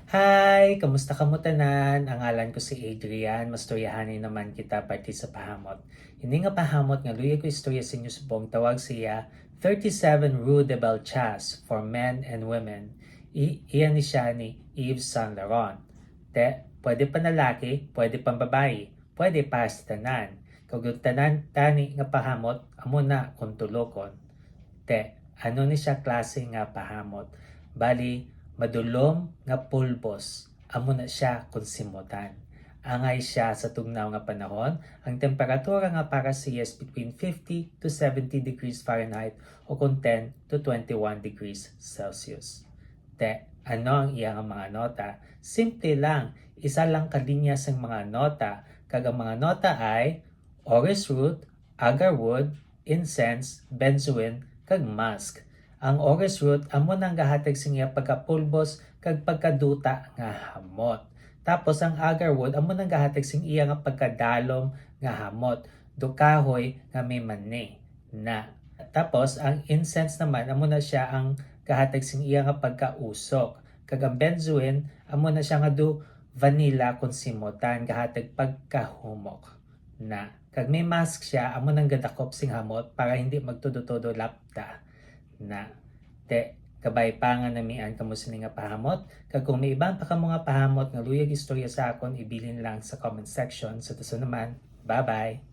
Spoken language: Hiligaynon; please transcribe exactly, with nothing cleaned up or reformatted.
Hi! Kamusta kamo tanan? Ang ngalan ko si Adrian. Mastoryahanay naman kita parte sa pahamot. Ini nga pahamot nga luyag ko istorya sa inyo subong tawag siya thirty-seven Rue de Bellechasse for men and women. I iya ni siya ni Yves Saint Laurent. Te, pwede panlalaki, pwede pambabayi, pwede para sa tanan. Kag yung tanan tani nga pahamot, amo na kung tulokon. Te, ano ni siya klase nga pahamot? Bali, madulom nga pulbos, amo na siya kung simutan. Angay siya sa tugnaw nga panahon, ang temperatura nga para siya is between fifty to seventy degrees Fahrenheit o kung ten to twenty-one degrees Celsius. Te, ano ang iya nga mga nota? Simple lang, isa lang ka linya sang mga nota, kag ang mga nota ay orris root, agarwood, incense, benzoin, kag musk. Ang orris root amo nang gahatag sing iya pagkapulbos kag pagkaduta nga hamot. Tapos ang agarwood amo nang gahatag sing iya nga pagkadalom nga hamot, do kahoy nga may mani na. Tapos ang incense naman amo na siya ang gahatag sing iya nga pagkausok, kag ang benzoin amo na siya nga do vanilla kung simutan, gahatag pagkahumok na. Kag may musk siya, amo nang gadakop sing hamot para hindi magtudo-tudo lapta na. Te, kabay pa nga namian kamo sini nga pahamot, kag kung may iban pa kamo nga pahamot nga luyag istorya sa akon, ibilin lang sa comment section. Sa tuso naman, bye-bye!